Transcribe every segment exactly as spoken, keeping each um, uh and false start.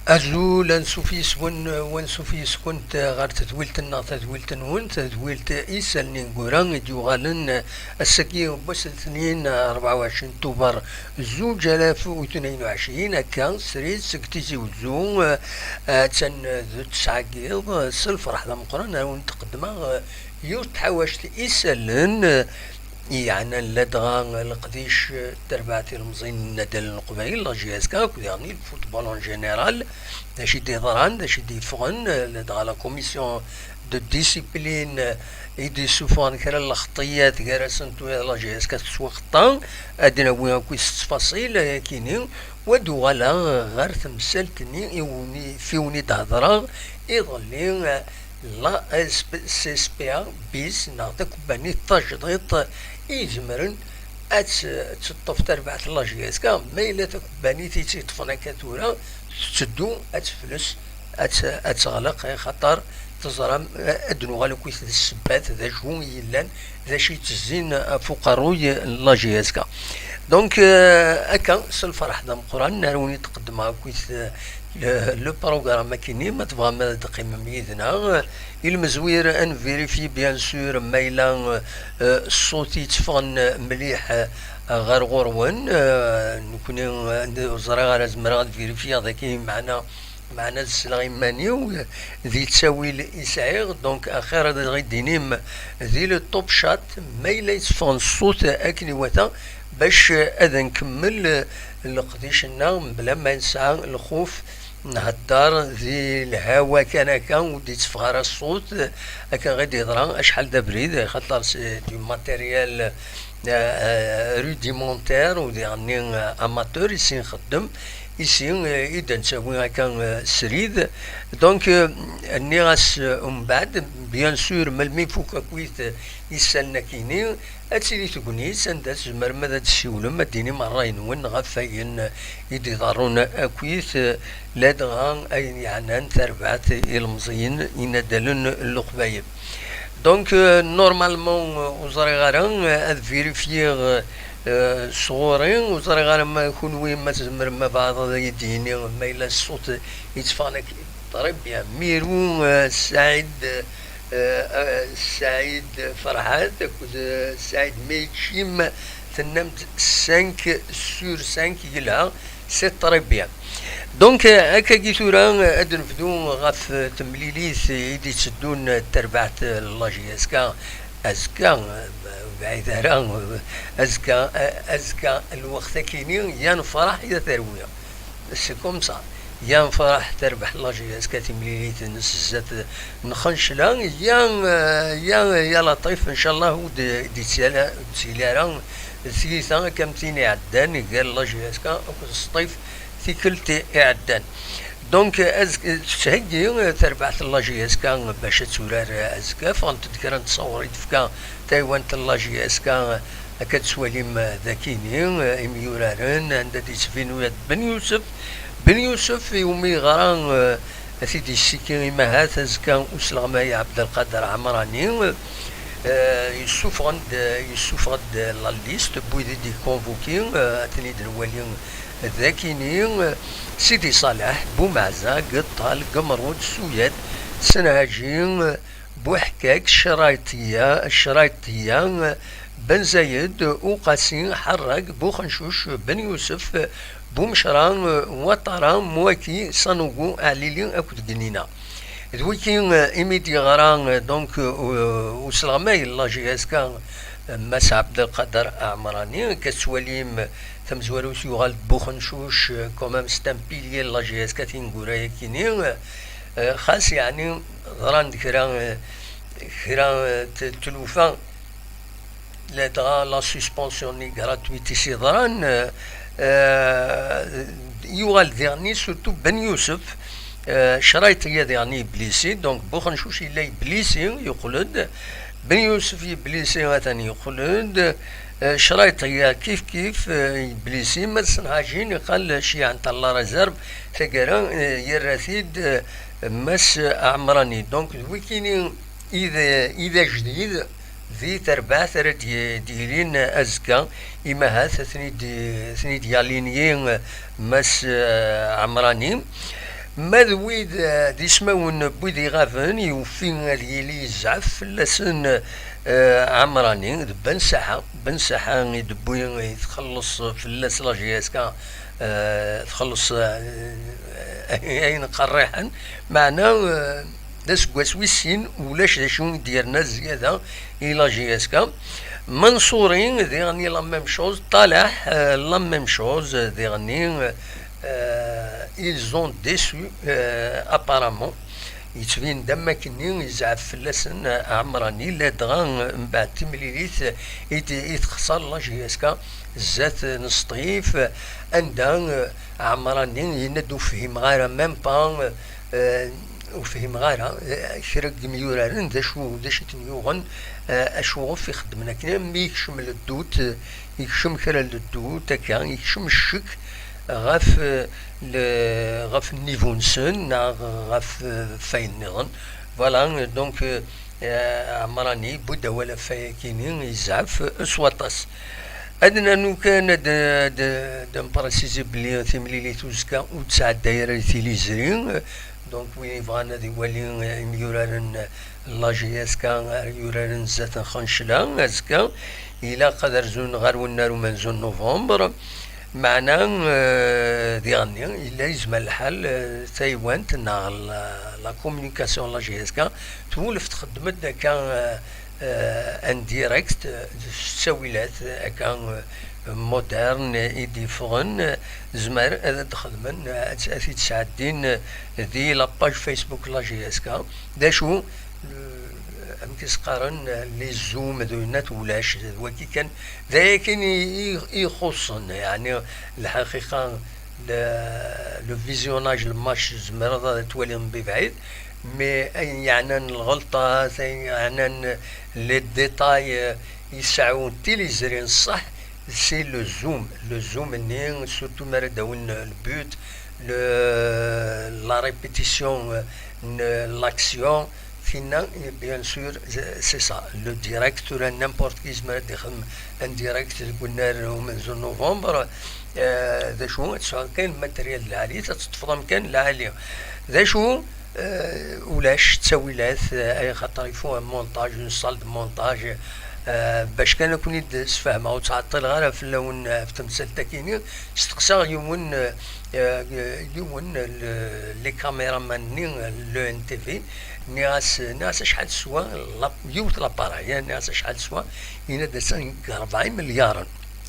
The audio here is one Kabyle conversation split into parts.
Azul, ansuf yes-wen, wansuf yes-kent ɣer tedwilt-nneɣ, tadwilt-nwen, tadwilt Isallen Ineggura i d-yuɣalen ass-agi n wass n letnin, rebɛa u ɛecrin Tubeṛ zuǧ alaf u tnin u ɛecrin, akka srid seg Tizi Wezzu, attan d ttesɛa n yiḍ, s lferḥ d ameqqran ara wen-d-qeddmeɣ yiwet n tḥawact isallen yeɛnan ladɣa leqdic n terbaɛt ilemẓiyen n yinaddalen n Leqbayel, la J S K, akked diɣen le football en général, d acu i d-yeḍran, d acu i d-yeffɣen, ladɣa la commission de discipline i d-yessufɣen kra n lxeṭṭiyat gar-asent u la J S K tettwaqeṭṭa, ad d-nawi akk s ttfaṣil ayakini, u ad uɣaleɣ ɣer temsalt-nni i wen-i, fi wen-i d-hedreɣ iḍelli, la S C S P A bis neɣ takebbanit tajdiṭ i izemren ad tt-, ad teṭṭef tarbaɛt n la J S K, ma yella takebbanit i tt-iṭṭfen akka tura, tetteddu ad tefles, ad tt-, ad teɣleq, axaṭer teẓram, ad d-nuɣal akkit d ssebbat, d acu i yellan, d acu i yettezzin ɣef uqerruy n la J S K. Donc, euh, akka, s lferḥ d ameqqran, ara wen-id-qeddmeɣ akkit, euh, le, le programme akini, ma tebɣam ad d-teqqimem yid-neɣ. Ilmezwir, ad nvérifier, bien sûr, ma yella, euh, ṣṣut yetteffɣen mliḥ, euh, ɣer ɣur-wen. Euh, nekni, euh, ur ẓriɣ ara zemreɣ ad vérifier daki, meɛna, meɛna ad sleɣ iman-iw di ttawil i sɛiɣ. Donc, axir ad aɣ-id-tinim di le top chat, ma yella yetteffɣen ṣṣut akken iwata, bac ad nkemmel leqdic-nneɣ mebla ma nesɛa lxuf nhedder di lhawa kan akka, ur d-itteffeɣ ara ṣṣut. Akka i d-yeḍra acḥal d abrid, xaṭer c'est du matériel, euh, euh, rudimentaire, u diɣenni, euh, amateur, i sin nxeddem, i sin, euh, i d-nettawi akka, euh, srid. Donc, euh, nniɣ-as, euh, umbeɛd, bien sûr, melmi ifuk akkit, euh, isallen akini, ad tili tegnit anda tzemrem ad d-tessiwlem, ad d-tinim ṛṛay-nwen ɣef wayen i d-iḍerrun akkit, ladɣa ayen yeɛnan tarbaɛt ilemẓiyen inaddalen n Leqbayel. Donc, euh, normalement, euh, ur ẓriɣ ara, euh, ad vérifier, euh, sɣur-i, ur ẓriɣ ara ma kunwi ma tzemrem ma bɛaḍ ad yi-d-yini ma yella ṣṣut yetteffɣen akkin. Très bien. Miru, euh, Saɛid, euh, euh, Saɛid Ferḥat akked, euh, Saɛid Meyčim, tennam-d cinq sur cinq, yelha, c'est très bien. Donc, euh, akkagi tura, euh, ad nebdu ɣef, euh, temlilit i d-itteddun, euh, terbaɛt, euh, la J S K, azekka, euh, ur bɛid ara, euh, azekka, euh, azekka lweqt akini, ya nefraḥ, ya terwi. C'est comme ça. Ya nefraḥ terbeḥ la J S K timlilit-nnes zdat n Xencla, ya, ya, ya Laṭif, ncallah ur d-, d-ittili ara tiyita akka am tin iɛeddan gar la J S K akked Sṭif tikkelt iɛeddan. Donc, azek-, tettheggi terbaɛt n la J S K bac ad turar azekka, ffɣent-d kra n ttṣawur i d-tefka taywant n la J S K, akka d-tettwalim, eh, dakini, eh, imyuraren, anda d-yettbin uyat Ben Yusef. Ben Yusef, iwumi yeɣra, eh, ad t-id-yessiki imahat azekka usleɣmay Ɛebdelqader Ɛemrani, eh, yessufɣen-d, yessufɣ-d la liste n wid i d-ikonvuki, eh, ad ten-id-nwali dakini, eh, Sidi Ṣaleḥ, Bumeɛza, Geṭṭal, Gemrud, Suyat, Senhaji, eh, Buḥkak, Crayṭiya, Crayṭiya, Ben Zayed, Uqasi, Ḥerrag, Buxencuc, Ben Yusef, Bumecra, Waṭara, Mwaki, Sanugu, Ɛlili akked Gnina. D wiki, eh, imi d-yeɣra, eh, donc, eh, usleɣmay n la J S K, eh, Mass Ɛebdelqader Ɛemrani, akka tettwalim, eh, tamezwarut yuɣal-d Buxencuc, eh, quand même c'est un pilier n la J S K tineggura-yakini, eh, eh, xas yeɛni ḍran-d kra, eh, kra, eh, t-, tlufa, ladɣa la suspension-nni gratuite i s-yeḍran, eh, eh, yuɣal diɣenni surtout Ben Yusef, eh, Crayṭiya diɣenni yeblisi, donc Buxencuc yella yeblisi, yeqqel-d, Ben Yusef yeblisi, atan yeqqel-d, eh, Crayṭiya kif kif, eh, yeblisi, ma d Senhaji niqal ceyɛent la réserve, taggara, eh, yerra-t-id, eh, Mass Ɛemrani. Donc d wikini i d, i d ajdid di terbaɛt ara d-, d-yilin azekka, imahat ad ten-id-, ad ten-id-yalinyi Mass, eh, Ɛemrani. Ma d wid, eh, d ismawen n wid iɣaben, yufi ad yili yezɛef fell-asen, eh, Ɛemrani d Ben Saḥa. Ben Saḥa i d-wwi, i txelleṣ fell-as la J S K, eh, txelleṣ, eh, ayen qerriḥen. Meɛna, eh, d aseggas wis sin, ulac d acu i d-yerna zzyada i la J S K. Mansouri, diɣen, la même chose. Talaḥ, eh, la même chose, diɣen, eh, ils ont déçu, eh, apparemment. Yettbin-d am wakken-nni yezɛef fell-asen, eh, Ɛemrani, ladɣa, eh, mbeɛd timlilit, eh, i t-, i texṣer la J S K zdat, eh, n Sṭif, eh, anda, eh, Ɛemrani yenna-d: "Ur fhimeɣ ara, même pas, eh, ur fhimeɣ ara, eh, kra n yimyuraren, d acu, d acu i ten-yuɣen, eh, acu ɣef i xeddmen akken." Mi yekcem le doute, eh, yekcem kra n le doute, akka, yekcem ccek ɣef, eh, le, ɣef nnivu-nsen neɣ ɣef, eh, ɣef wayen nniḍen. Voilà, donc, eh, eh, Ɛemrani yewwi-d awal ɣef wayakini, yezɛef s waṭas. Ad nernu kan ad, ad, ad npṛisizi belli timlilit uzekka ur d-tesɛedday ara i tiliẓri. Donc, win yebɣan ad iwali, eh, imyuraren n la J S K ara yuraren zdat n Xencla azekka, ilaq ad rzun ɣer wennar umenzu n November. Meɛna, eh, diɣenni, yella yezmer lḥal, eh, taywant neɣ la, la communication n la J S K twulef txeddem-d akka, eh, eh, en direct, eh, s ttawilat, eh, akka, eh, moderne i d-yeffɣen, eh, zemren ad d-xedmen, eh, ad, ad t-id-sɛeddin, eh, di la page Facebook n la J S K. D acu, eh, amek i s-qqaren, eh, les zooms d winat ulac, d wagi kan, d aya kan i, i, i ixuṣṣen, yeɛni, lḥaqiqa, le, le visionnage, le match, tzemreḍ ad twaliḍ mebɛid, mais ayen yeɛnan lɣelṭat, ayen yeɛnan les détails, eh, yesɛu tiliẓri n ṣṣeḥ, c'est le zoom. Le zoom-nni, surtout mi ara d-awin le but, le, la répétition, eh, n l'action, tinna, bien sûr, c'est ça. Le direct, tura n'importe qui yezmer ad ixdem un direct deg unnar umenzu n novembre. Eh, d acu, ad tesɛuḍ kan matériel lɛali, ad teṭṭfeḍ amkan lɛali. D acu, eh, ulac ttawilat, eh, ay xaṭer il faut un montage, une salle de montage, eh, bac kan ad ken-id-sfehmeɣ, ur ttɛeṭṭileɣ ara fell-awen, eh, ɣef temsalt-agi-nni. Steqsaɣ yiwen, eh, eh, yiwen, le, les caméramans-nni, eh, le N T V, nniɣ-as, nniɣ-as acḥal teswa la, yiwet l'appareil, eh, nniɣ-as acḥal teswa, yenna-d ass-a deg rebɛa imelyaren,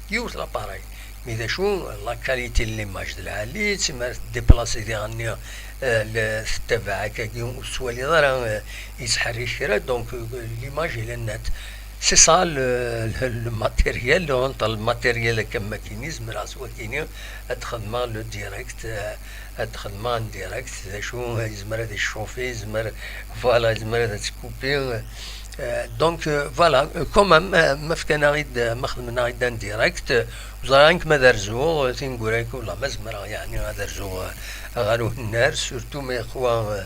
yiwet l'appareil. Mais d acu, la qualité n l'image d lɛali, tzemreḍ ad tdéplaciḍ diɣenni, eh, le, tettabaɛ akkagi, ur tettwaliḍ ara, eh, yettḥerrik kra, donc, eh, l'image est nette. C'est ça le, le, le matériel, entre le matériel akka am wakkini, zemreɣ s wakkini ad xedmeɣ le direct, eh, ad xedmeɣ en direct, d acu, yezmer ad icufi, yezmer, voilà, yezmer ad tkupi. Eh, donc, eh, voilà, eh, quand même, eh, ma fkan-aɣ-id, eh, ma xedmen-aɣ-id en direct, eh, ur ẓriɣ amek ma ad rzuɣ, eh, tineggura-agi, wala ma zemreɣ, yeɛni, ad rzuɣ, eh, ɣer unnar, surtout ma yeqwa,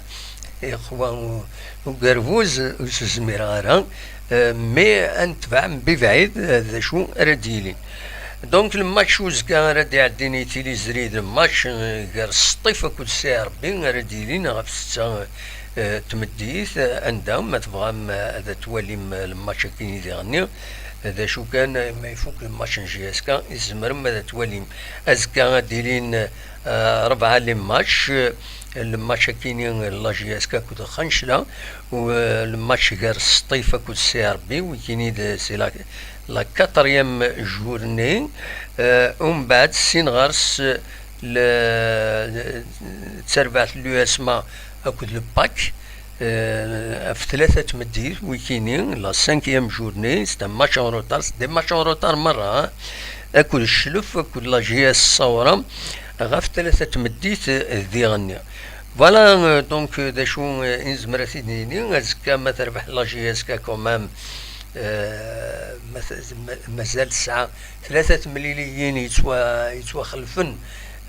eh, yeqwa u-, ugerbuz, ur s-zmireɣ ara, eh, mais ad netbeɛ mebɛid, eh, d acu ara d-yilin. Donc, le match uzekka ara d-iɛeddin i tiliẓri, d match, eh, gar Sṭif akked Sɛiṛebbi ara d-yilin ɣef ssetta, eh, tmeddit, eh, anda, ma tebɣam, eh, ad twalim, eh, le match-agi diɣenni, eh, d acu kan, eh, ma ifuk le match n J S K, i tzemrem ad twalim. Azekka ad d-ilin, eh, rebɛa les matchs, eh, le match-agi n la J S K akked Xancla, u, eh, le match gar Sṭif akked Sɛiṛebbi, wikini d, c'est la, la quatrième journée. Eh, umbeɛd, sin ɣer-s, le, d tarbaɛt n l'U S M A akked le pack, eh, ɣef tlata tmeddit, wikini, la cinquième journée, c'est un match en retard, c'est des matchs en retard merra, hein, akked Cclef, akked la J S Ṣawra, ɣef tlata tmeddit, eh, diɣenni. Voilà, euh, donc, euh, d acu, euh, i nezmer ad t-id-nini, azekka ma terbeḥ la J S K quand même, euh, ma t-, ma-, mazal tesɛa tlata temliliyin yettwa-, yettwaxelfen,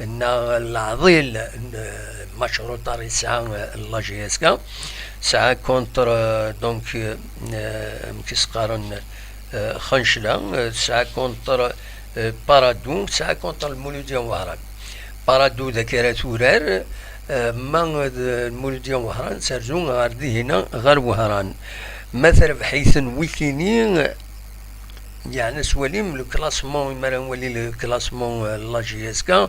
neɣ leɛḍil n, euh, match retard yesɛa, euh, la J S K, tesɛa contre, euh, donc, euh, euh, amek i s-qqaren, euh, Xancla, euh, tesɛa contre, euh, Paradou, tesɛa contre Lmuludya n Wehran. Aradu d akka ara turar, eh, ma d Lmuludya Wehran, terzu ɣer dihina, ɣer Wehran. Ma terbeḥ-iten wikini, yeɛni s walim le classement, mi ara nwali le classement, eh, n la J S K,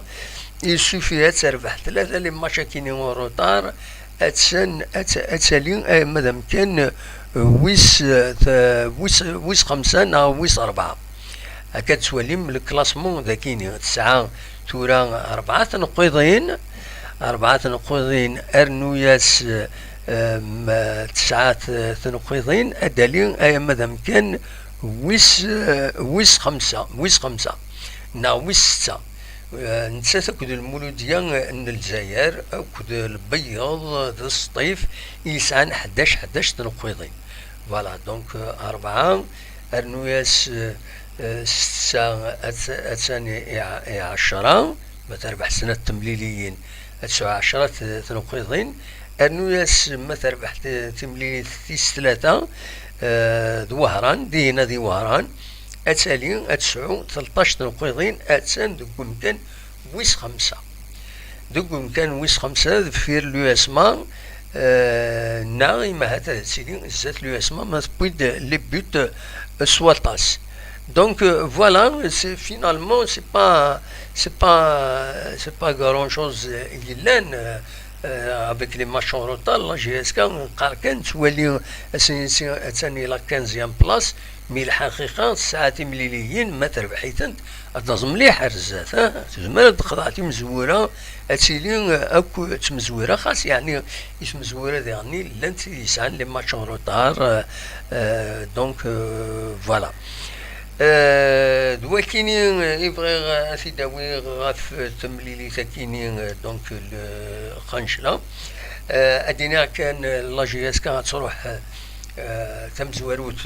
il suffit ad terbeḥ tlata les matchs akini en retard, attan, att-, ad tali, eh, ma d amkan, eh, wis, eh, t-, wis, wis xemsa neɣ wis rebɛa. Akka ad twalim le classement dagini. Tesɛa tura rebɛa tneqqiḍin, rebɛa tneqqiḍin, rnu-yas, eh, em, tesɛa t-, tneqqiḍin, ad d-ali ay ama d amkan wis, eh, wis xemsa, wis xemsa, neɣ wis setta. Eh, nettat akked Lmuludya n Lezzayer, akked Lbeyyeḍ d Sṭif, i yesɛan ḥdac, ḥdac tneqqiḍin. Voilà, donc, eh, rebɛa, rnu-yas, eh, eh, setta, att-, attan i, i, i ɛecra, ma terbeḥ snat temliliyin, ad tesɛu ɛecra t-, tneqqiḍin, rnu-yas ma terbeḥ t-, timlilit tis tlata, eh, d Wehran, dihina di Wehran, ad tali, ad tesɛu tleṭṭac tneqqiḍin, attan deg umkan wis xemsa. Deg umkan wis xemsa deffir l'U S M A, eh, neɣ imahat ad tili zdat l'U S M A, ma tewwi-d les buts, eh, s waṭas. Donc, euh, voilà, c'est, finalement, c'est pas, c'est pas, c'est pas grand chose, euh, yellan, euh, euh, avec les matchs en retard, la J S K, qqar kan, twali, c'est, c'est, attan la quinzième place, mais lḥaqiqa, tesɛa timliliyin, ma terbeḥ-itent, ad taẓ mliḥ ar zdat, ha? Tezmer ad texdeɛ timezwura, ad tili, eh, akk d tmezwura, xas yeɛni i tmezwura diɣen llant yesɛan les matchs en retard, eh, eh, donc, eh, voilà. Eh, d wakini, eh, i bɣiɣ ad t-id-awiɣ ɣef temlilit akini, eh, donc, le Xancla. Eh, ad d-iniɣ kan, eh, la J S K ad truḥ, eh, tamezwarut,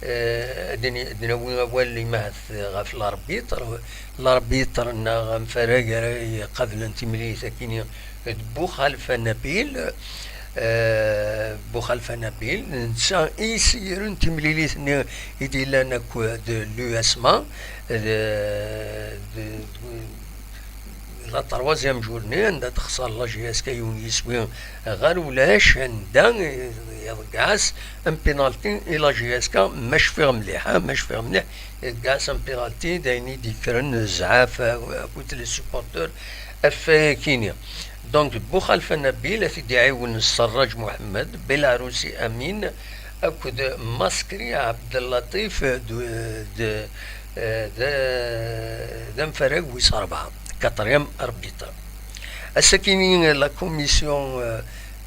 eh, ad d-ini-, ad d-nawi awal imahat ɣef l'arbitre, l'arbitre neɣ amfarag ara iqablen timlilit akini d Buxalfa Nabil. Eh, Buxalfa Nabil, netta i yessegrun timlilit-nni i d-yellan akked l'U S M A, d, d, d, la troisième journée, anda texṣer la J S K yiwen yiswi ɣer ulac, anda iḍeggeɛ-as un penalty i la J S K, ma cfiɣ mliḥ, ha, ma cfiɣ mliḥ, iḍeggeɛ-as un penalty, d ayen i d-yekkren zzɛaf akked les supporters ɣef wayakini. Donc, Buxalfa Nabil, ad t-id-iɛiwen Serraǧ Muḥemmed, Belarusi Amin, akked Maskri Abdellatif, d, d, d, d amfarag wis rebɛa, quatrième arbitre. Ass-akini, la commission, euh,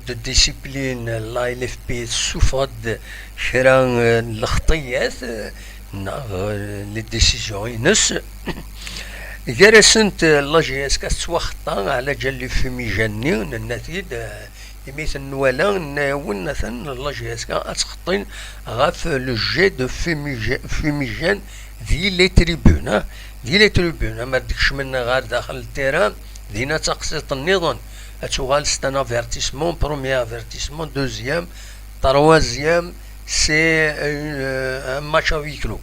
de discipline, la L F P, tessufeɣ-d kra, euh, n lexṭiyat, euh, neɣ, euh, les décisions-ines. Gar-asent, euh, la J S K tettwaxeṭṭa ɛla ǧal les fumigènes-nni, nenna-t-id, euh, imi ten-nwala, nenna-yawen atan la J S K ad txeṭṭin ɣef le jet de fumigè-, fumigène di les tribunes, ah, di les tribunes, amar d-kecmen ɣer daxel n terrain, dina d taqsiṭ nniḍen, ad tuɣal c'est un avertissement, premier avertissement, deuxième, troisième, c'est, euh, un match à huis clos.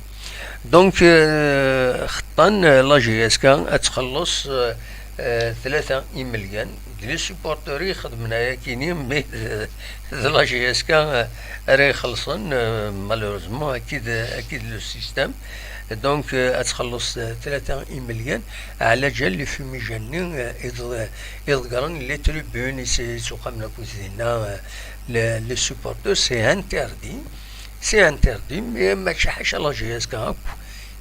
Donc, euh, xeṭṭan, euh, la J S K ad txelleṣ, euh, euh, tlata imelyan. D les supporters i ixedmen ayakini, mais, euh, d la J S K, euh, ara ixellṣen, euh, malheureusement, akid, akid le système. Donc, euh, ad txelleṣ, euh, tlata imelyan, ɛla ǧal les fumigènes-nni, euh, iḍ-, iḍeggren les tribunes, i s-, i s-uqamen akked dinna, euh, les, les supporters, c'est interdit. C'est interdit, mais mačči ḥaca la J S K akk.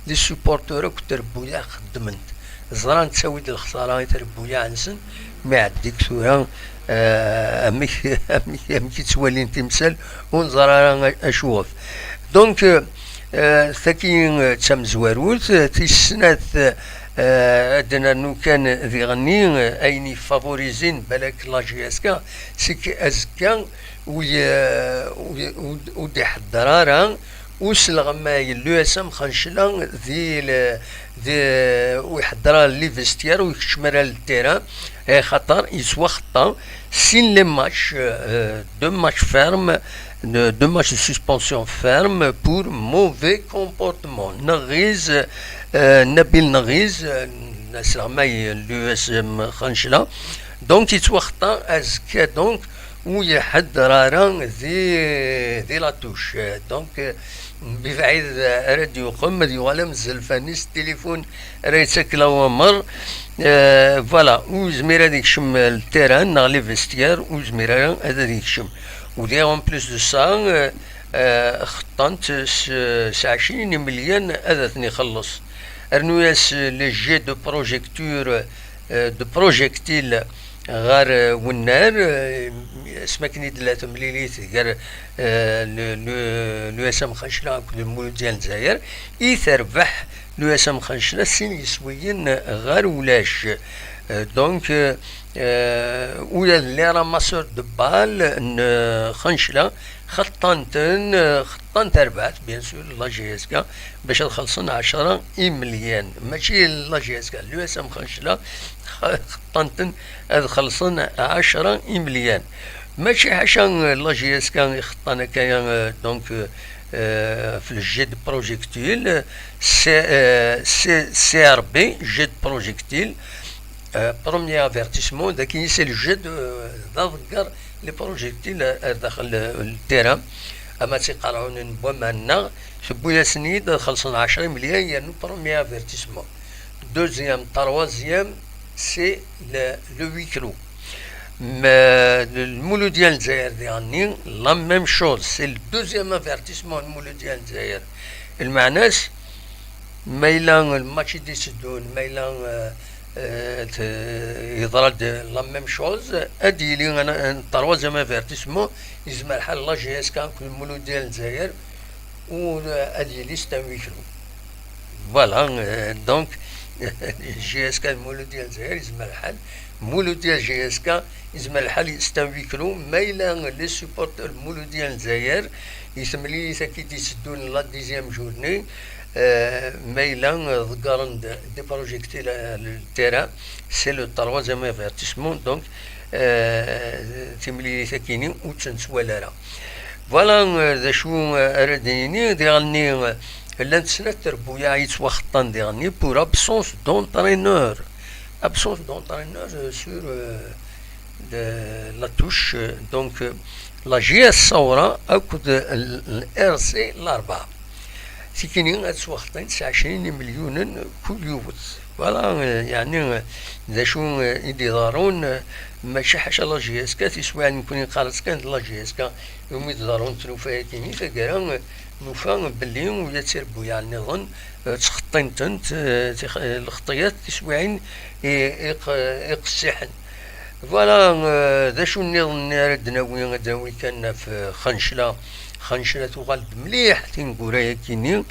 Les supporters akk trebbuyaɛ xeddment. Ẓran ttawi-d lexsara i trebbuyaɛ-nsen, mi ɛeddik tura, eh, amek, amek, amek i ttwalin timsal, ur neẓra ara a-, acuɣef. Donc, euh, euh, tagi, euh, d tamezwarut, euh, tis snat, euh, ad d-nernu kan diɣenni, euh, ayen yeffavorizin balak la J S K, c'est que azekka ur, ur, ur, ur d-iḥedder ara usleɣmay n l'U S M Xancla di le-, di, ur iḥedder ara les vestiaires, ur ikeččem ara le terrain, axaṭer yettwaxeṭṭa sin les matchs, euh, deux matchs fermes, de-, deux matchs de suspension ferme pour mauvais comportement. Neɣiz, euh, Nabil Neɣiz, euh, Asleɣmay n l'U S M Xancla. Donc yettwaxeṭṭa azekka, donc ur iḥedder ara di, di la touche. Donc bibɛid ara d-yuqem, ad yuɣal am zelfan-is, tilifun ara yettak lawamer. Euh, voilà, ur yezmir ad ikcem le terrain neɣ les vestiaires, ur yezmir ara ad, ad ikcem. U diɣ, en plus de ça, euh, euh, xeṭṭan-t s, s ɛecrin imelyan ad ten-ixelleṣ. Rnu-yas les jets de projecture, euh, de projectiles ɣer, euh, wennar, euh, asmi akken i d-tella temlilit gar, euh, le, le, l'U S M Xancla akked Lmuludya n Lezzayer, i terbeḥ l'U S M Xancla sin yiswiyen ɣer ulac. Euh, donc, euh, euh, ula d les ramasseurs de balles n, euh, Xancla, xeṭṭan-ten, euh, xeṭṭan tarbaɛt, bien sûr, la J S K, bac ad xellṣen ɛecra imelyan. Mačči la J S K, l'U S M Xancla, xeṭṭan-ten ad xellṣen ɛecra imelyan. Mačči ḥaca, euh, la J S K i xeṭṭan akka, euh, donc, euh, euh, ɣef le jet de projectile, euh, C, euh, C, C R B, jet de projectile, euh, premier avertissement, dagi c'est le jet de, euh, d aḍegger les projectiles ar daxel, euh, le terrain, ama d tiqerɛunin n waman-nneɣ, tewwi-yasen-id ad xellṣen ɛecra imelyan yernu premier avertissement. Deuxième, troisième, c'est le, le huis clos. Mais le, Lmuludya n Lezzayer diɣenni, la même chose, c'est le deuxième avertissement n Lmuludya n Lezzayer. Lmeɛna-s, ma yella lmatch i d-itteddun, ma yella, euh, euh, t-, yeḍra-d la même chose, ad d-yili un, un troisième avertissement, yezmer lḥal la J S K akked Lmuludya n Lezzayer, u, euh, ad yili c'est un huis clos. Voilà, euh, donc, J S K Lmuludya n Lezzayer, yezmer lḥal, Lmuludya J S K, yezmer lḥal c'est un huis clos, ma yella les supporters Lmuludya n Lezzayer, i temlilit akka i d-itteddun la dixième journée, euh, ma yella, euh, ḍeggren-d des projectiles à le terrain, c'est le troisième avertissement, donc, euh, timlilit akini ur tt-nettwali ara. Voilà, euh, d acu, euh, ara d-nini, diɣenni, euh, llant snat trebbuyaɛ yettwaxeṭṭan diɣenni pour absence d'entraîneur. Absence d'entraîneur, euh, sur, euh, de la touche, euh, donc, euh, la J S Saoura akked l-, l-R C Larba. Tikini ad ttwaxeṭṭin s ɛecrin imelyunen kul yiwet. Voilà, euh, yeɛni, euh, d acu, euh, i d-iḍerrun, euh, mačči ḥaca la J S K, tiswiɛin nekkni neqqar-tt kan d la J S K, umi d-ḍerrun tlufa-yakini, taggara, euh, nufa belli ula d tirebbuyaɛ nniḍen, euh, ttxeṭṭin-tent, euh, tix-, euh, lxeṭṭiyat tiswiɛin i, iq-, iqessiḥen. Voilà, euh, d acu nniḍen ara d-nawi, ad d-nawi kan ɣef, euh, Xancla. Xancla tuɣal-d mliḥ tineggura-yakini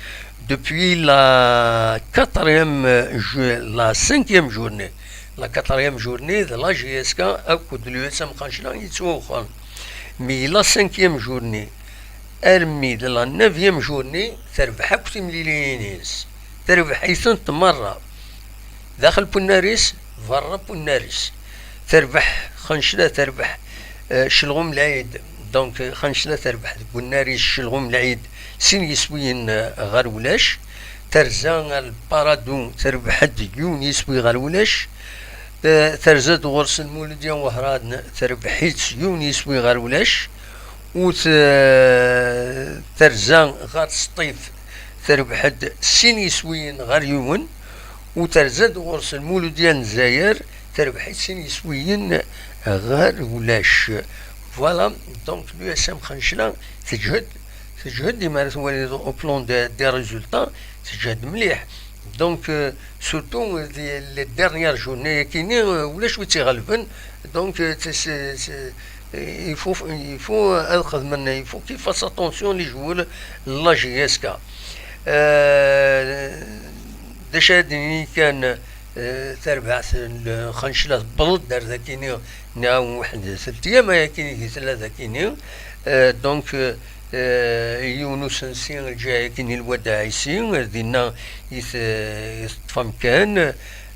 depuis la quatrième, euh, ju-, la cinquième journée. La quatrième journée d la J S K akked l'U S M Xancla yettwawexxren. Mi la cinquième journée armi d la neuvième journée, terbeḥ akk timliliyin-ines. Terbeḥ-itent merra. Daxel Punnaris, berra Punnaris. Terbeḥ Xancla, terbeḥ, euh, Celɣum Lɛid. Donc, euh, Xancla terbeḥ deg Punnaris, Celɣum Lɛid, sin yiswiyen, euh, ɣer ulac. Terza ɣer Lparadu, terbeḥ-d yiwen yiswi ɣer ulac. Te-, terza-d ɣur-s Lmuludya Wehran, terbeḥ-itt yiwen yiswi ɣer ulac. U te-, terza ɣer Sṭif, terbeḥ-d sin yiswiyen ɣer yiwen. U terza-d ɣur-s Lmuludya n Lezzayer, terbeḥ-itt sin yiswiyen ɣer ulac. Voilà, donc l'U S M Xancla teǧhed, teǧhed imi ara twaliḍ au plan de, des résultats, teǧhed mliḥ. Donc, euh, surtout, euh, les, les dernières journées, yakini, euh, ulac wi tt-iɣelben. Donc, euh, c'est, c'est, c'est, il faut, il faut, euh, ad xedmen, il faut qu'ils fassent attention les joueurs, la J S K. Euh, d acu ara d-nini kan, euh, tarbaɛt n Xancla tewweḍ-d ar dakini, neɣ weḥd telt yam ayakini i tella dakini. Euh, donc, euh, euh, yiwen usensi lǧiha-yakini Lwad Ɛisi, dinna i t-, i teṭṭef amkan,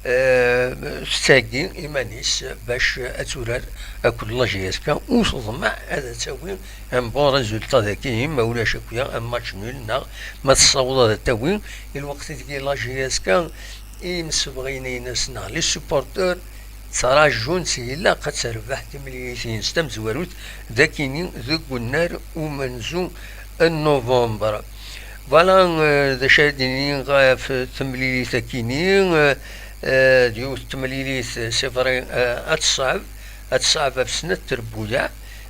euh, tettheggi iman-is bac ad turar akked la J S K, u teḍmeɛ ad tawi un bon résultat daki, ma ulac akya un match nul, neɣ ma tessaweḍ ad tawi, i lweqt i tgi la J S K, Imsebɣiyen-ines neɣ les supporteurs ttraǧun-tt, ilaq ad terbeḥ timlilit-ines tamezwarut d akini deg unnar umenzu n novembre. Voilà, euh, d acu ara d-nini ɣef temlilit akini. Euh, euh, d yiwet temlilit, c'est vrai, euh, ad teṣɛeb, ad teṣɛeb ɣef snat trebbuyaɛ,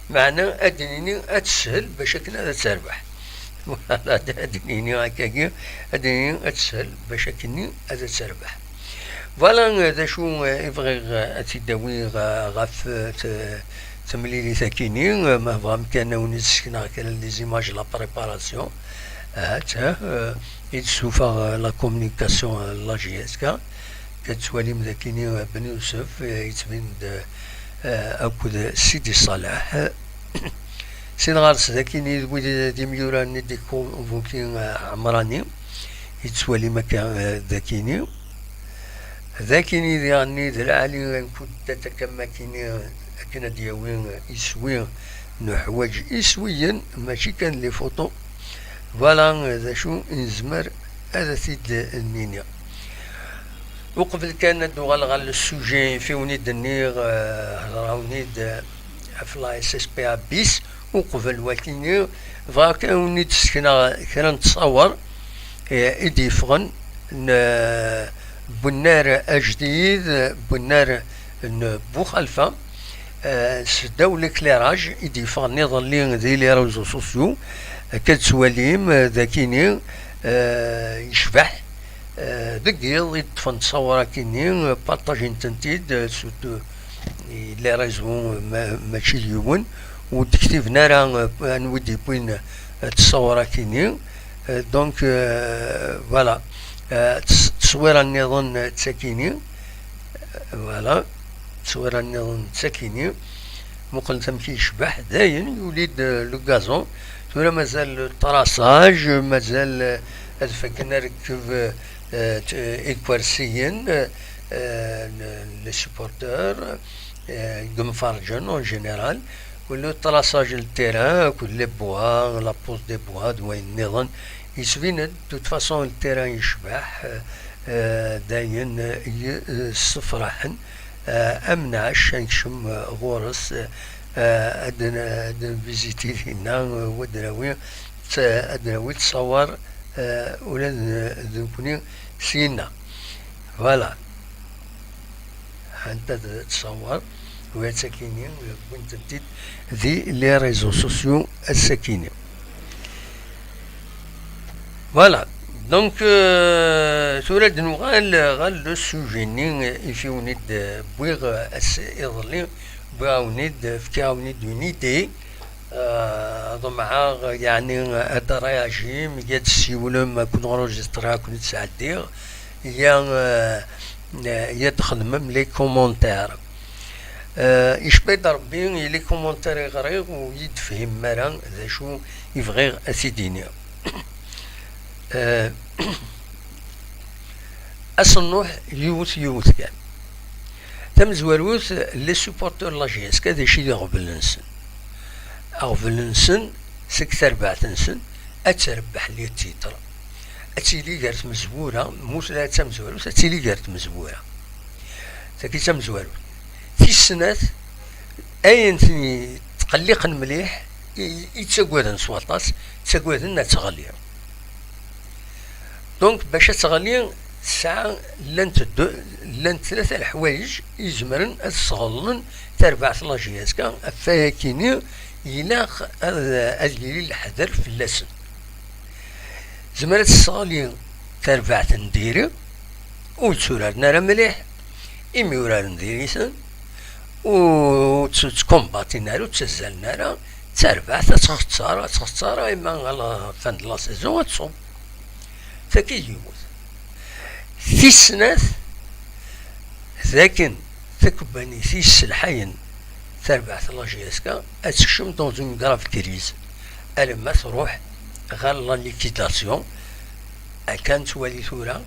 meɛna ad d-nini ad teshel bac akken ad terbeḥ. Voilà, ad d-nini akkagi, ad d-nini ad teshel bac akkenni ad terbeḥ. Voilà, euh, d acu, euh, i bɣiɣ, euh, ad t-id-awiɣ, euh, ɣef, euh, t-, temlilit akini, euh, ma tebɣam kan ad wen-id-sekneɣ kra n les images, la préparation, ahat, euh, i d-ssuffeɣ, euh, la communication, euh, la J S K, ad tettwalim d akini, euh, Ben Youssef, euh, yettbin-d, euh, akked Sidi Ṣaleḥ. Sin ɣer-s d akini d wid d imyura-nni d-ikunvuki, eh, Ɛemrani, yettwalim akka, eh, d akini. D akini diɣenni d lɛali n kuddata kam akini, akken ad d-yawi iswi, nuḥwaǧ iswiyen, mačči kan les photos. Voilà, eh, d acu i nezmer ad t-id-nini. Uqbel kan ad d-uɣaleɣ ɣer le sujet, fi wen-id-nniɣ, eh, hedreɣ-wen-id, eh, ɣef la S S P A bis, uqbel wakini, bɣiɣ kan ad wen-id-sekneɣ kra n ttṣawer, eh, i d-yeffɣen n, eh, Bunnar Ajdid, Bunnar n Buxalfa, eh, seddaw l'éclairage i d-yeffɣen iḍelli di les réseaux sociaux, akka d-tettwalim, eh, d akini, eh, yecbeḥ, eh, deg yiḍ i d-ṭṭfen ttṣawer akini, eh, partajin-tent-id, eh, surtout, eh, les réseaux, eh, ma-, mačči d yiwen, ur d-ktiben ara, eh, anwa i d-yewwin, eh, ttṣawer akini. Eh, donc, eh, voilà. Eh, tt-, tteswira nniḍen, eh, d takini. Voilà, tteswira nniḍen d takini. Muqlet amek i yecbeḥ. Dayen, yuli-d, eh, le gazon. Tura mazal le traçage, mazal, eh, ad fakken arekkeb, eh, t-, eh, ikersiyen, eh, eh, n-, les supporteurs, eh, deg yimferǧen en général. Wala le traçage n le terrain, akked les bois, la pose des bois, d wayen nniḍen. Yettbin-d, de toute façon, le terrain yecbeḥ, eh, eh, d ayen, eh, yessefraḥen, eh, ad nɛac, ad nekcem, eh, ɣur-s, eh, ad n-, ad nviziti dinna, eh, ad nawi, ad nawi ttṣawer, eh, ula d, d nekkni syinna. Voilà. Anta d ttṣawer, ula d takini, wwin-tent-id di les réseaux sociaux ass-akini. Voilà. Donc, euh, tura ad nuɣal ɣer le sujet-nni i fi wen-id-wwiɣ ass iḍelli, wwiɣ-awen-id, fkiɣ-awen-id une idée. Euh, ḍemɛeɣ, yeɛni, ad réagim, ad d-tessiwlem, ad ken-enregistreɣ, ad ken-id-sɛeddiɣ, ya, euh, ya d-txedmem les commentaires. Euh, icba-d Rebbi, i les commentaires i ɣriɣ ur yi-d-fhimem ara d acu i bɣiɣ ad t-id-iniɣ. Euh, asennuḥ yiwet yiwet kan. Tamezwarut, les supporters n la J S K d acu i d aɣbel-nsen? Aɣbel-nsen seg terbaɛt-nsen ad terbeḥ les titres, ad tili gar tmezwura, mu tella d tamezwarut, ad tili gar tmezwura. Tagi d tamezwarut. Tis snat, ayen ten-yettqelliqen mliḥ, i, i ttagaden s waṭas, ttagaden ad teɣli. Donc, bac ad teɣli, tesɛa, llant ddu-, llant tlata leḥwayeǧ i izemren ad sɣellen tarbaɛt n la J S K, ɣef wayakini ilaq ad, ad yili leḥder fell-asen. Tezmer ad tesseɣli tarbaɛt n diri, ur tturaren ara mliḥ, imi uraren diri-ten, ur tt-, ttkumbatin ara, ur ttazzalen ara, d tarbaɛt ad txeṣṣer, ad txeṣṣer, imi à la fin de la saison ad tṣubb. Tagi d yiwet. Tis snat, d akken takebbanit i yesselḥayen tarbaɛt n la J S K ad tekcem dans une grave crise, alamma truḥ ɣer la liquidation. Akka nettwali tura,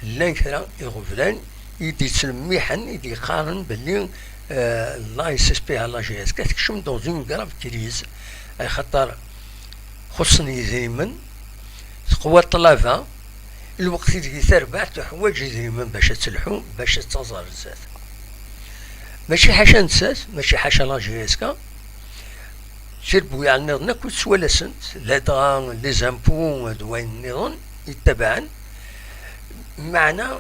llan kra iɣeblan i d-yettlemmiḥen, i d-yeqqaren belli, eh, la S S P A la J S K tekcem dans une grave crise, axaṭer xuṣṣen yidrimen, teqwa ṭṭlaba, Lweqt ideg i terbaɛt tuḥwaǧ idrimen bac ad telḥu, bac ad taẓ ar zdat. Mačči ḥaca nettat, mačči ḥaca la G S K, tirbuyaɛ nniḍen akk ttwalasen-t, ladɣa les impôts d wayen nniḍen yettabaɛen, meɛna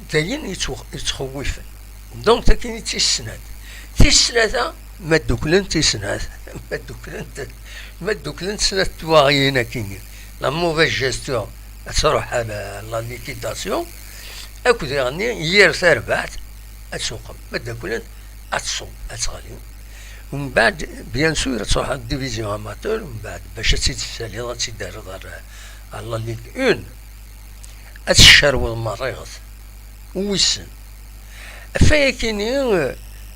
d ayen yettw-, yettxewwifen. Donc, takini d tis snat. Tis tlata, ma dduklent tis snat, ma dduklent, ma dduklent snat twaɣyin akini. La mauvaise gestion, ad truḥ à la, la liquidation, akked diɣenni yir tarbaɛt ad tuqem. Ma dduklent, ad tṣubb, ad teɣli. Mbeɛd, bien sûr, ad truḥ à la division amateur, mbeɛd bac ad tt-id-tessaliḍ, ad tt-id-terreḍ ar, ar la Ligue un. Ad tcerweḍ merriɣet. Wissen. Ɣef wayakini,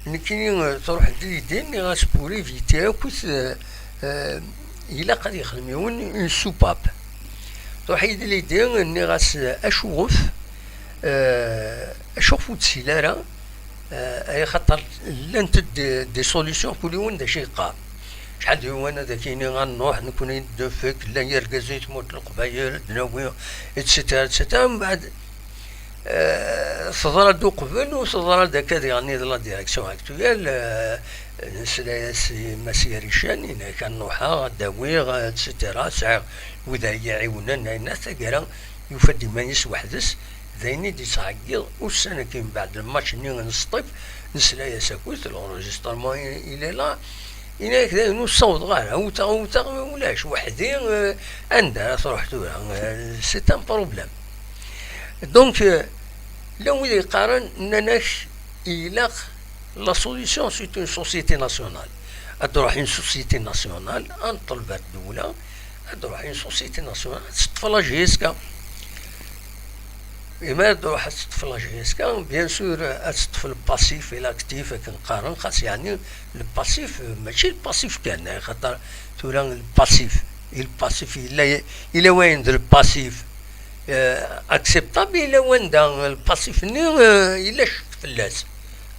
nekkini, truḥ-d l'idée, nniɣ-as pour éviter akk, euh, euh, ilaq ad yexdem yiwen une soupape. Truḥ-iyi-d l'idée, nniɣ-as, euh, acuɣef, euh, acuɣef ur d-tili ara, euh, ay axaṭer llant-d des, des solutions, kul yiwen d acu yeqqar. Acḥal d yiwen ad ak-yini ad nruḥ, nekkni d nfek, llan yergazen i tmurt n Leqbayel, ad d-nawi, et cetera, et cetera. Mbeɛd, eh, teḍra-d uqbel, u teḍra-d akka diɣenni d la direction actuelle, eh, nesla-yas i Mass Yarican, yenna-ak ad nruḥeɣ, ad d-awiɣ, et cetera. Sɛiɣ wid ara yi-iɛiwnen, ayen taggara yufa-d iman-is weḥd-s, d ayen i d-yettɛeggiḍ ussan-agi mbeɛd lmatch-nni n Sṭif, nesla-yas akkit, l'enregistrement il est là, yenna-yak d ayen ur ssawḍeɣ ara, wteɣ, wteɣ, ulac, weḥd-i, eh, anda ara truḥ tura, eh, c'est un problème. Donc, eh, llan wid yeqqaren, nnan-ak, ilaq, la solution, c'est une société nationale. Ad d-truḥ une société nationale, ad neṭleb ar ddewla, ad d-truḥ une société nationale, ad teṭṭef la G S K. Imi ad d-truḥ ad teṭṭef la G S K, bien sûr, ad teṭṭef le passif et l'actif, akken qqaren, xas yeɛni le passif, mačči le passif kan, xaṭer tura le passif, et le passif, yella, yella wayen d le passif, euh, acceptable, yella wanda le passif-nni, euh, yella ccek fell-as.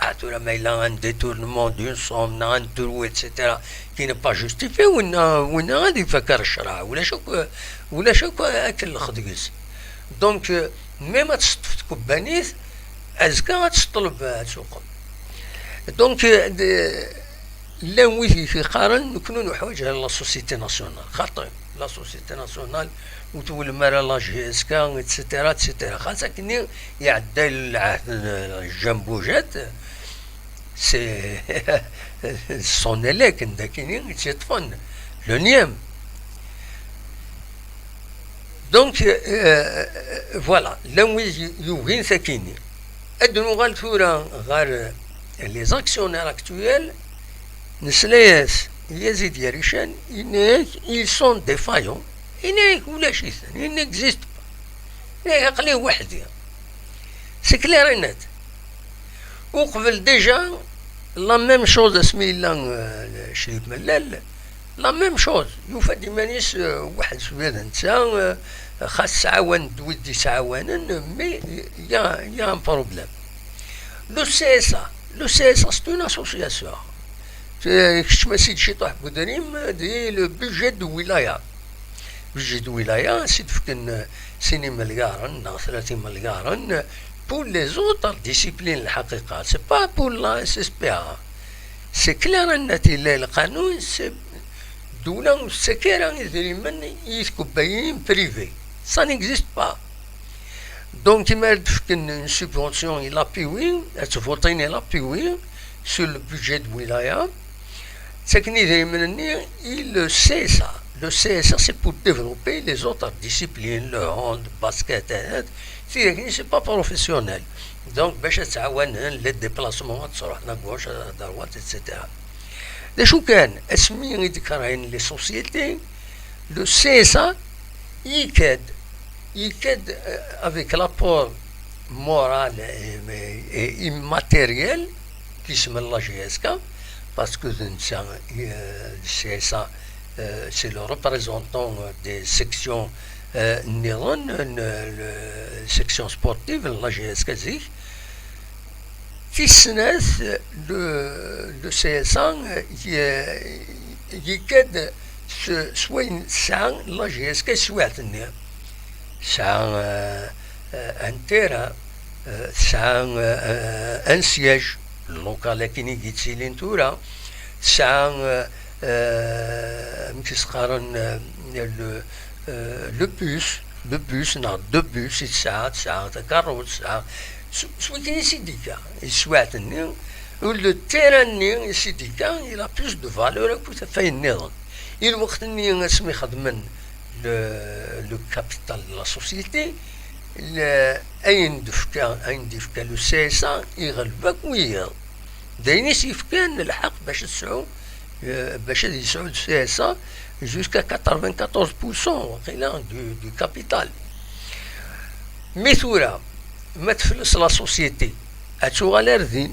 Ah, tura ma yella un détournement d'une somme, neɣ un drouet, et cetera, qui n'est pas justifié, winna, winna ad ifak ar ccreɛ, ulac akk, ulac akk akellex deg-s. Donc, euh, même ad teṭṭef tkebbanit, azekka ad teṭṭleb ad tuqem. Donc, euh, de, llan wid i k-iqqaren, nekkni nuḥwaǧ la société nationale. Xaṭi, la société nationale, ur twulem ara la G S K, et cetera, et cetera. Xas akkenni iɛedda lɛehd n Jean Boujat, c'est son élève, d akkenni i tt-yeṭṭfen, le nième. Donc, euh, voilà, llan wid yugin takini. Ad nuɣal tura ɣer les actionnaires actuels, nesla-yas i Yazid Yarican, yenna-yak, ils sont défaillants. Yenna-yak, ulac-iten, ils n'existent pas. Yenna-yak, aql-i weḥd-i. C'est clair et net. Uqbel déjà, la même chose asmi yella, euh, Crif Mellal, la même chose. Yufa-d iman-is, euh, weḥd-s ula d netta, euh, xas ttɛawanen-d wid d-ittɛawanen, mais il y a, il y a un problème. Le C S A, le C S A, c'est une association. Kečč ma s-id ciṭuḥ n udrim, di le budget de wilaya. Budget de wilaya, s-id-fken sin imelyaṛen neɣ tlata imelyaṛen pour les autres disciplines, lḥaqiqa. C'est pas pour la S S P A. C'est clair et net, yella lqanun, c'est, ddewla ur tettak ara idrimen i tkebbayin privé. Ça n'existe pas. Donc, imi ara d-fken une subvention i l'A P W, ad tvuṭin i l'A P W sur le budget de wilaya, ttaken idrimen-nni i le C S A. Le C S A, c'est pour développer les autres disciplines, le hand, basket, et cetera. Tidak-nni, c'est pas professionnel. Donc, bac ad ttɛawanen les déplacements, ad truḥen à gauche, à droite, et cetera. D acu kan, asmi i d-kerhen les sociétés, le C S A yekka-d, yekka-d, euh, avec l'apport moral et, et, et immatériel, qui se la G S K, parce que d netta, euh, le C S A, euh, c'est le représentant des sections, euh, nniḍen, euh, le section sportive, la G S K zik. Tis snat, le, le C S A, euh, y-, yekka-d s, s wayen tesɛa la G S K s teswiɛt-nni. tesɛa, euh, euh, un terrain, euh, tesɛa, euh, euh, un siège, local akken i yettilin tura, tesɛa, euh, euh, amek i s-qqaren, euh, le, euh, le bus, le bus neɣ deux bus i tesɛa, tesɛa takarrut, tesɛa s, s wakken i s-d-ikka, yeswiɛt-nni, le terrain-nni i s-d-ikka, il a plus de valeur akked ɣef wayen nniḍen. I lweqt-nni asmi xedmen le, le capital de la société, le, ayen d-yefka, ayen d-yefka le C S A iɣleb akk wiyaḍ. D ayen i s-yefkan lḥeqq bac ad tesɛu, euh, bac ad yesɛu le C S A jusqu'à quatre-vingt-quatorze pour cent waqila du, du capital. Mi tura, ma tefles la société, ad tuɣal ar din.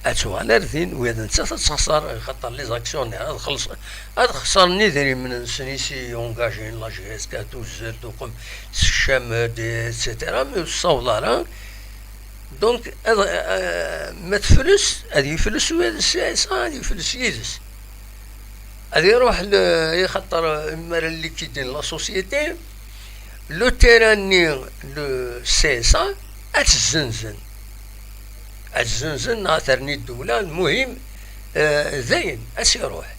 Ad tuɣal ar din, ula d nettat ad texṣer, xaṭer les actionnaires ad xelṣ-, ad xeṣren idrimen-nsen i s-yungajin, la G S K, tuzzel, tuqem, tekcem-d, et cetera, mi ur tessaweḍ ara. Donc, ad, euh, ma tefles, ad yefles ula d C S A, ad yefles yid-s. Ad iruḥ le, i xaṭer mi ara likidin la société, le terrain-nni, le C S A, ad t-zzenzen. Ad t-zzenzen, neɣ ad terni ddewla, lmuhim, euh, dayen, ad s-iruḥ.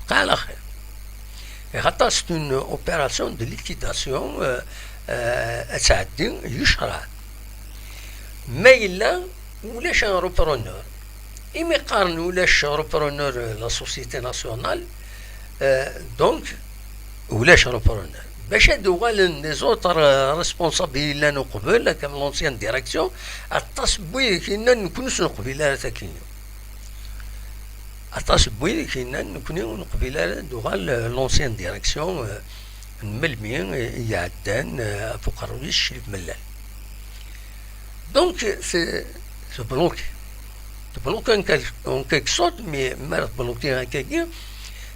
Qal axir. Axaṭer c'est une opération de liquidation, euh, euh, ad tɛeddi yecreɛ. Ma yella ulac un repreneur, imi qqaren ulac repreneur, euh, la société nationale, euh, donc ulac repreneur. Bac ad uɣalen les autres, euh, responsables i yellan uqbel, comme l'ancienne direction, aṭas n wid i yennan nekkni ur s-neqbil ara takini. Aṭas n wid i yennan nekkni ur neqbil ara ad uɣal, euh, l'ancienne direction, euh, n melmi i iɛeddan, euh, ɣef uqerruy-is Crif Mellal. Donc, c'est, c'est bloqué. Tebluki en quelque, en quelque sorte, mais ma tebluki akkagi,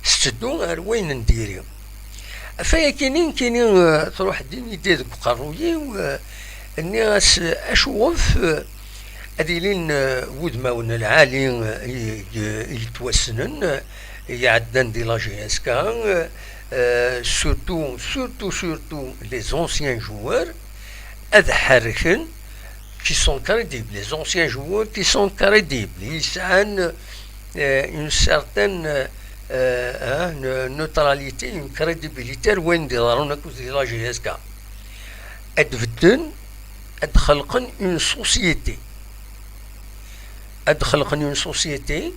tetteddu ar wayen n diri. Ɣef wayagi nekkini, euh, truḥ-d une idée deg uqerruy-iw, euh, nniɣ-as, euh, acuɣef, euh, ad ilin, euh, wudmawen lɛali, euh, i, i, i yettwassnen, euh, iɛeddan di la G S K, euh, euh, surtout, surtout, surtout les anciens joueurs, ad ḥerrken, qui sont crédibles, les anciens joueurs qui sont crédibles, yesɛan, euh, une certaine, euh, euh, hein, ne-, neutralité, une crédibilité ar wayen d-iḍerrun akked di la G S K. Ad bedden, ad xelqen une société. Ad xelqen une société,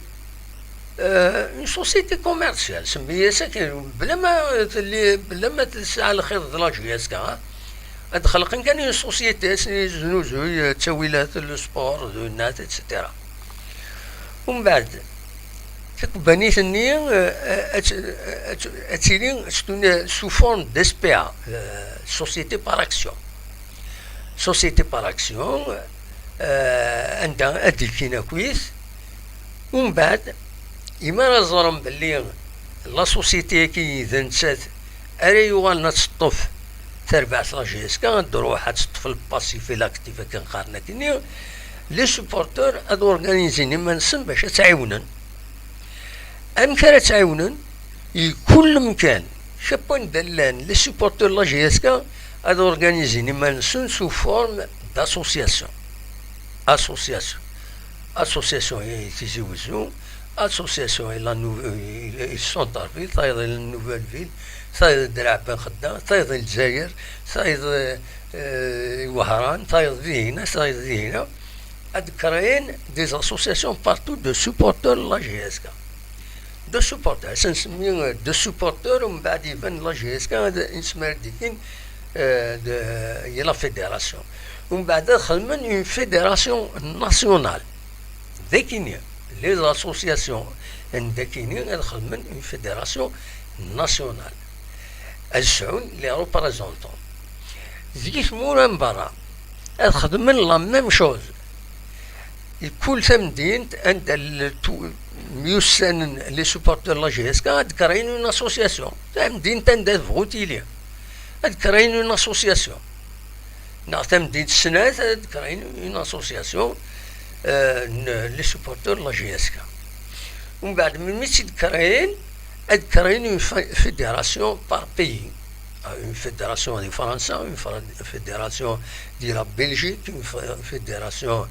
euh, une société commerciale, semmi-as akken, bla ma telli, bla ma tesɛa lxiḍ d la G S K, hein. Ad xelqen kan une société, s-, znuzuy, euh, ttawilat, le sport, d winat, et cetera. Umbeɛd, takebbanit-nni, euh, ad, ad, ad tili, c'est une, sous forme de S P A, euh, société par action. Société par action, euh, anda ad d-ilkin akkit. Umbeɛd, imi ara ẓren belli la société-agi d nettat ara yuɣalen ad teṭṭef tarbaɛt la G S K, ad d-truḥ ad teṭṭef le passif et l'actif akken qqaren akkenni, les supporteurs ad organizin iman-nsen bac ad tt-ɛiwnen. Amek ara tt-ɛiwnen? I kul lemkan, cap wanda llan les supporteurs la G S K, ad organizin iman-nsen sous forme d'association. Association. Association i Tizi Wezzu, association i la Nou-, i, i centre-ville, tayeḍ i la Nouvelle Ville, tayeḍ i Draɛ Ben Xedda, tayeḍ i Lezzayer, tayeḍ, euh, i Wehran, tayeḍ dihina, tayeḍ dihina. Ad créer des associations partout de supporters la G S K. De supporters, ad nsemmi, euh, de supporters, umbeɛd iban la G S K, ad nesmer dikin, euh, de, i la fédération. Umbeɛd ad xedmen une fédération nationale. Dakini, les associations n dakini ad xedmen une fédération nationale. Ad sɛun les représentants. Di tmura n berra, ad xedmen la même chose. I kul tamdint anda l-, tu-, myussanen les supporters la G S K, ad créer une association. Tamdint anda tebɣu tili, ad créer une association. Neɣ tamdint snat, ad créer une association, euh, n-, les supporters la G S K. Umbeɛd, melmi tt-id-créer, ad créer une fé-, fédération par pays. une fédération de França, une fra- fédération de la Belgique, une fra- fédération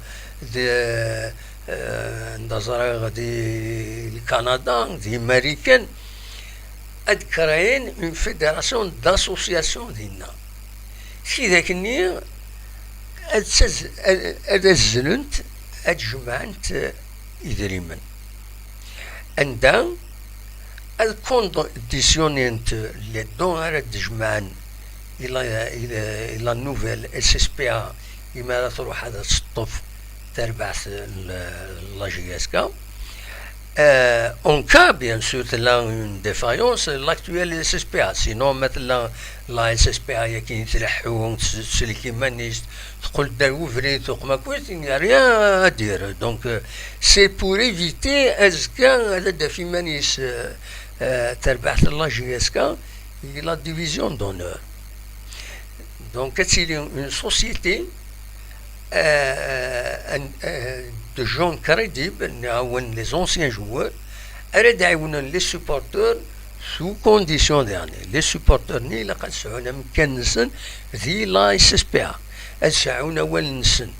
de, euh, du Canada, des Américains, ad créer une fédération d'associations dinna. Tidak-nni ad, ad, ad azzlent, ad jemɛent idrimen. Anda ad conditionner les dons ara d-jemɛen i la, i la, i la nouvelle S S P A, imi ara truḥ ad teṭṭef tarbaɛt n la J S K. Euh, en cas, bien sûr, tella une défaillance, l'actuelle S S P A. Sinon, ma tella la S S P A yakin tleḥḥu, teslek iman-is, teqqel-d ar ubrid, tuqem akkit, il n'y a rien à dire. Donc, euh, c'est pour éviter azekka ad d-taf iman-is, euh, euh, terbaɛt n la J S K, la division d'honneur. Donc, ad tili une société, euh, un- euh, de gens crédibles, nɛawen les anciens joueurs, ara d-ɛiwnen les supporters sous condition, يعني les supporters-nni ilaq ad sɛun amkan-nsen di la S S P A, ad sɛun awal-nsen.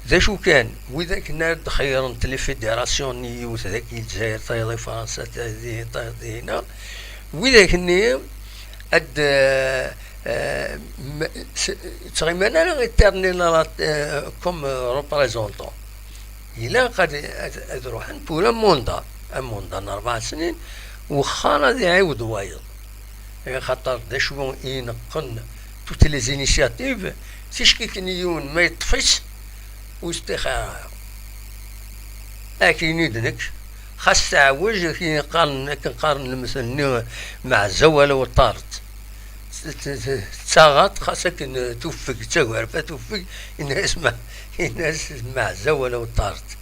D acu kan, widak-nni ara d-xeyyren les fédérations-nni, yiwet dagi Lezzayer, tayeḍ i Fransa, tayeḍ ihi, tayeḍ ihi, wid-ak-nni ad, euh, euh, m- s- ttɣiman ara éternel, euh, comme, euh, représentant. Ilaq ad, ad, ad ruḥen pour un mandat. Un mandat n rebɛa snin, wexxar ad iɛiwed wayeḍ. Axaṭer d acu i ineqqen toutes les initiatives, ticki kan yiwen ma yeṭṭef-itt, ur s-ṭixir ara. Akken i d nekk, xas teɛwej, akken qqaren, akken qqaren lemtel-nni, meɛza wala weṭṭaret. T- t- t- Tettaɣaṭ, xas akken tuffeg, d tagerfa tuffeg, yenna-as ma-, yenna-as meɛza wala weṭṭaret.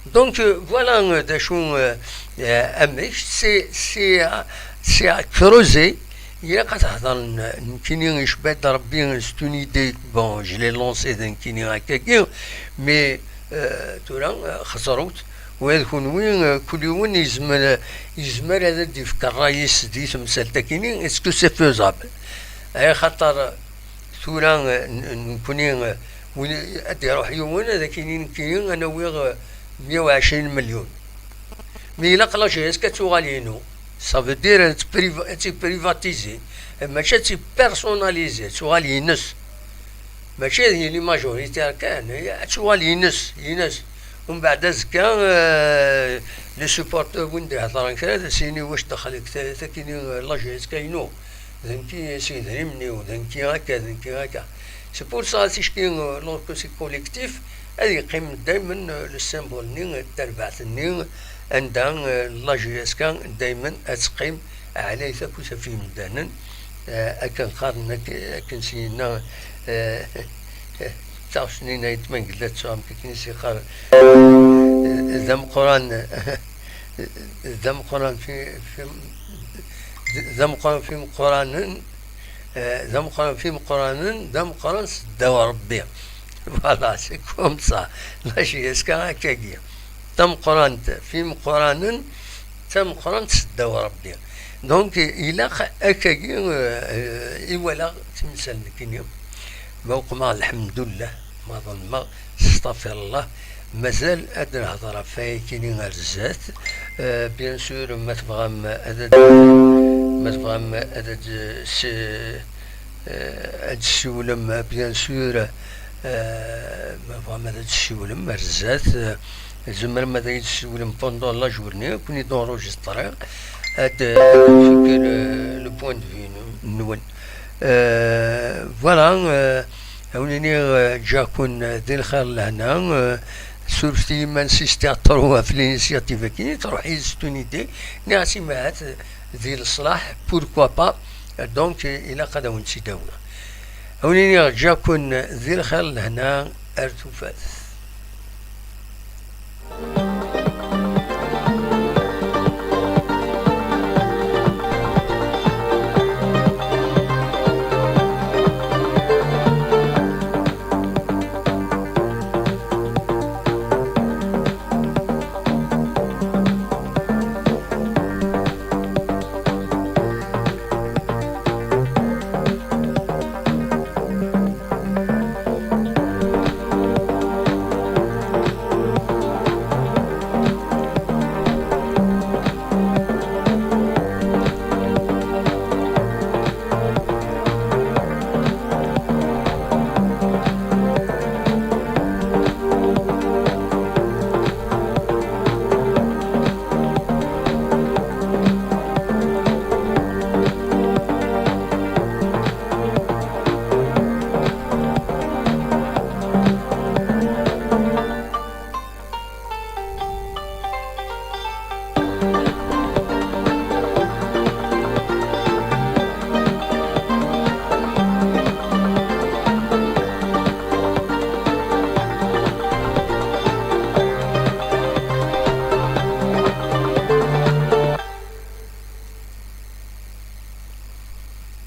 Donc, euh, voilà, euh, d acu, euh, euh, amek, c'est, c'est, euh, c'est à creuser. Ilaq ad hedren, euh, nekkini icba-d Rebbi, c'est une idée, bon, je l'ai lancée d nekkini akkagi, mais, euh, tura, euh, xeẓrut, ula d kunwi, euh, kul yiwen yezmer, yezmer ad d-yefk ṛṛay-is di temsalt-akini, est-ce que c'est faisable? Axaṭer, tura, euh, n- nekkni, euh, win ad d-iruḥ yiwen ad ak-yini nekkini ad n-awiɣ, euh, meyya u ɛecrin melyun. Mais ilaq la J S K ad tuɣal inu. Ça veut dire ad tt-priva- ad tt-privatiser, mačči ad tt-personnaliser, ad tuɣal ines. Mačči ad yili majoritaire kan, ad tuɣal ines, ines. Umbeɛd azekka, euh, les supporters win d-iheḍren kra, ad as-yini wac daxel deg ta- takini, euh, la J S K inu. D nekk i s idrimen-iw, d nekk i akka, d nekk i akka. C'est pour ça, ticki, euh, lorsque c'est collectif, ad yeqqim daymen, euh, le symbole-nni, euh, tarbaɛt-nni, anda, euh, la J S K daymen ad teqqim ɛlayet akk ɣef yimdanen, euh, akken qqaren, ak- akken s-yenna, euh, d taɣect-nni n ayetma n Gellad Suɛam, akken i s-yeqqar, euh, d ameqqran, d ameqqran fi, fi, d ameqqran fi meqqranen, eh, d ameqqran fi meqqranen, d ameqqran seddaw Rebbi. Voilà, c'est comme ça. La J S K akkagi. D tameqqrant fi meqqranen, d tameqqrant seddaw Rebbi. Donc, ilaq akkagi, eh, eh, i walaɣ timsal nekkini. Ma uqmeɣ, lḥemdullah, ma ḍelmeɣ, stafirllah. Mazal ad nehḍer ɣef wayakini ar zdat. Euh, bien sûr, ma tebɣam ad ad-, ma tebɣam ad ad-, s- euh, ad tessiwlem, bien sûr, euh, ma tebɣam ad ad-tessiwlem ar zdat, euh, tzemrem ad iyi-d-tessiwlem pendant la journée, ad ken-id-enregistrer, ad, ad nfek le, le point de vue nwen. Euh, voilà, euh, ad wen-iniɣ, euh, ǧǧiɣ-ken, euh, di lxir lehna, euh, surfet-iyi ma nsistiɣ trop ɣef l'initiative-agi, truḥ yid-s une idée, nniɣ-as i ma ahat, euh, di leṣlaḥ, pourquoi pas, euh, donc, euh, ilaq ad awen-tt-id-awiɣ. Ad wen-iniɣ ǧǧiɣ-ken, euh, di lxir lehna, ar tufat.